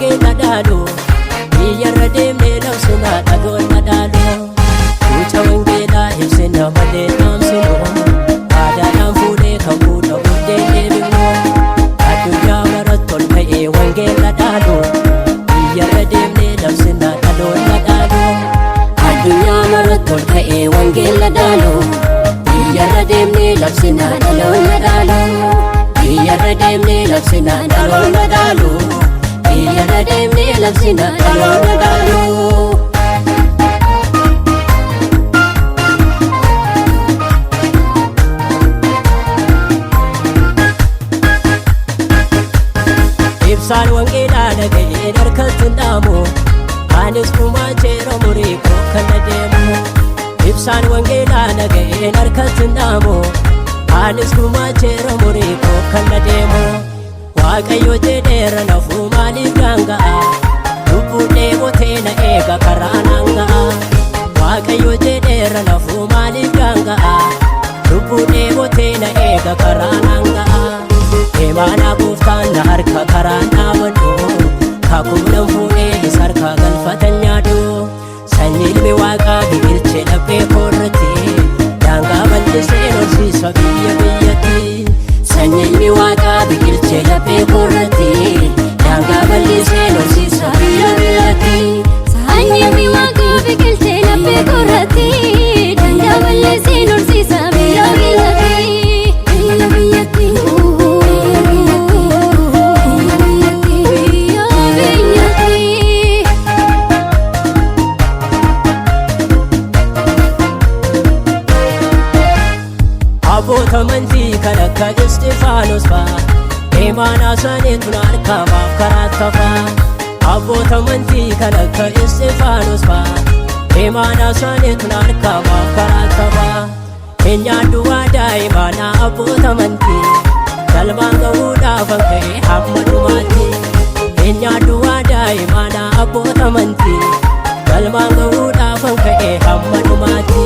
wangeela dhaalu. Biyyarra deemnee labsinaa dhaloonni dhaalu. Guuta wangeelaa ibsina malee dhaamsinu. Aadaadhaan fuudhee kakuudha booddee deebinu. Addunyaa maratti ol ka'ee wangeela dhaalu. Biyyarra deemnee labsinaa dhaloonni dhaalu. Addunyaa maratti ol ka'ee wangeela dhaalu. Biyyarra deemnee labsinaa dhaloonni dhaalu. Biyyarra deemnee labsinaa dhaloonni dhaalu. Biyyarra deemnee labsinaa dhaloonni dhaalu. Ibsaan wangeelaa dhaga'een harkatti hin dhaamu. Anis gumaacheera murii koo kan adeemu. Ibsaan wangeelaa dhaga'een harkatti hin dhaamu. Anis gumaacheera murii koo kan adeemu. Waaqayyo jedheera nafuu maaliif daanga'a? Lubbuun dheebotee na eega karaa naan ga'a. Waaqayyo jedheera nafuu maaliif daanga'a? Lubbuun dheebotee na eega karaa naan ga'a. Imaanaa gooftaan na harka karaa dhaabadhu. Kakuudhaan fuudhee isa harka galfatan nyaadhu. Sanyii ilmi waaqaa biqilchee laphee koorratti. Daangaa bal'isee horsiisa biyya biyyatti. Sanyii ilmi waaqaa biqilchee laphee koorratti. Daangaa bal'isee horsiisa biyya biyyatti. Sanyii ilmi waaqaa biqilchee laphee koorratti. Daangaa bal'isee horsiisa biyya biyyatti. Biyya biyyatti. Biyya biyyatti. Biyya biyyatti. Biyya biyyatti. Abboota amantii kan akka Isxifaanos fa'a. Imaanaa isaaniitu na harkaa maaf karaa tafaa. Abboota amantii kan akka Isxifaanos fa'a. Imaanaa isaaniitu na harkaa maaf karaa tafaa. Hin nyaadhu waadaa imaanaa abboota amantii. Galmaan gahuudhaaf an ka'e hamma dhumaatti. Hin nyaadhu waadaa imaanaa abboota amantii. Galmaan gahuudhaaf an ka'e hamma dhumaatti.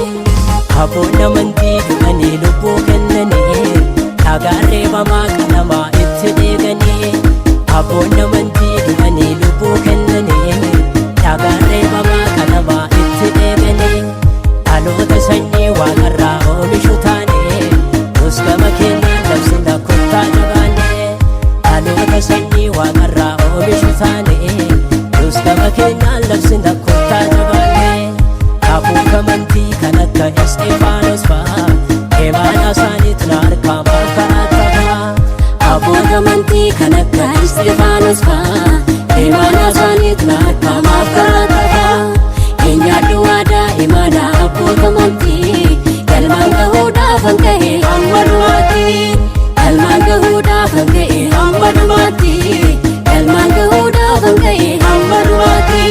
Abboonni amantii du'anii lubbuu kennanii dhagaan reebamaa qalamaa itti deeganii. Abboonni amantii du'anii lubbuu kennanii dhagaan reebamaa qalamaa itti deeganii. Dhaloota sanyii waaqarraa oomishu taane nus gama keenyaan labsina kottaa jabaanne. Dhaloota sanyii waaqarraa oomishu taane nus gama keenyaan labsina kottaa jabaanne. Abboota amantii kan akka Isxifaanos fa'a. Imaanaa isaaniitu na harkaa maaf karaa tafaa. Abboota amantii kan akka Isxifaanos fa'a. Imaanaa isaaniitu na harkaa maaf karaa tafaa. Hin nyaadhu waadaa imaanaa abboota amantii. Galmaan gahuudhaaf an ka'e hamma dhumaatti. Galmaan gahuudhaaf an ka'e hamma dhumaatti. Galmaan gahuudhaaf an ka'e hamma dhumaatti.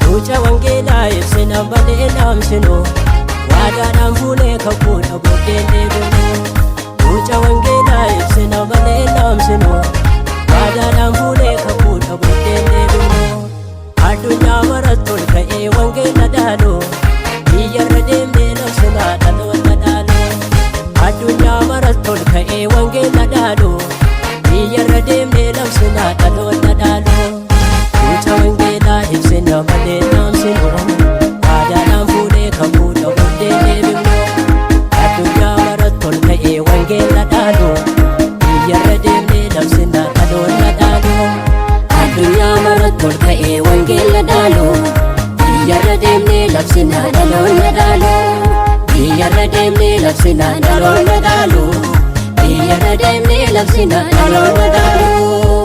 Guuta wangeelaa ibsina malee dhaamsinu. Waadaadhaan fuunee kakuudha booddee deebinu. Guuta wangeelaa ibsina malee dhaamsinu. Waadaadhaan fuunee kakuudha booddee deebinu. Addunyaa maratti ol ka'ee wangeela dhaalu. Biyyarra deemnee labsinaa dhaloota dhaalu. Addunyaa maratti ol ka'ee wangeela dhaalu. Biyyarra deemnee labsinaa dhaloota dhaalu. Guuta wangeelaa ibsina malee dhaamsinu. Waadaadhaan fuudhee kakuudha booddee deebinu. Addunyaa maratti ol ka'ee wangeela dhaalu. Biyyarra deemnee labsinaa dhaloota dhaalu. Addunyaa maratti ol ka'ee wangeela dhaalu. Biyyarra deemnee labsinaa dhaloonni dhaalu. Biyyarra deemnee labsinaa dhaloonni dhaalu. Biyyarra deemnee labsinaa dhaloonni dhaalu.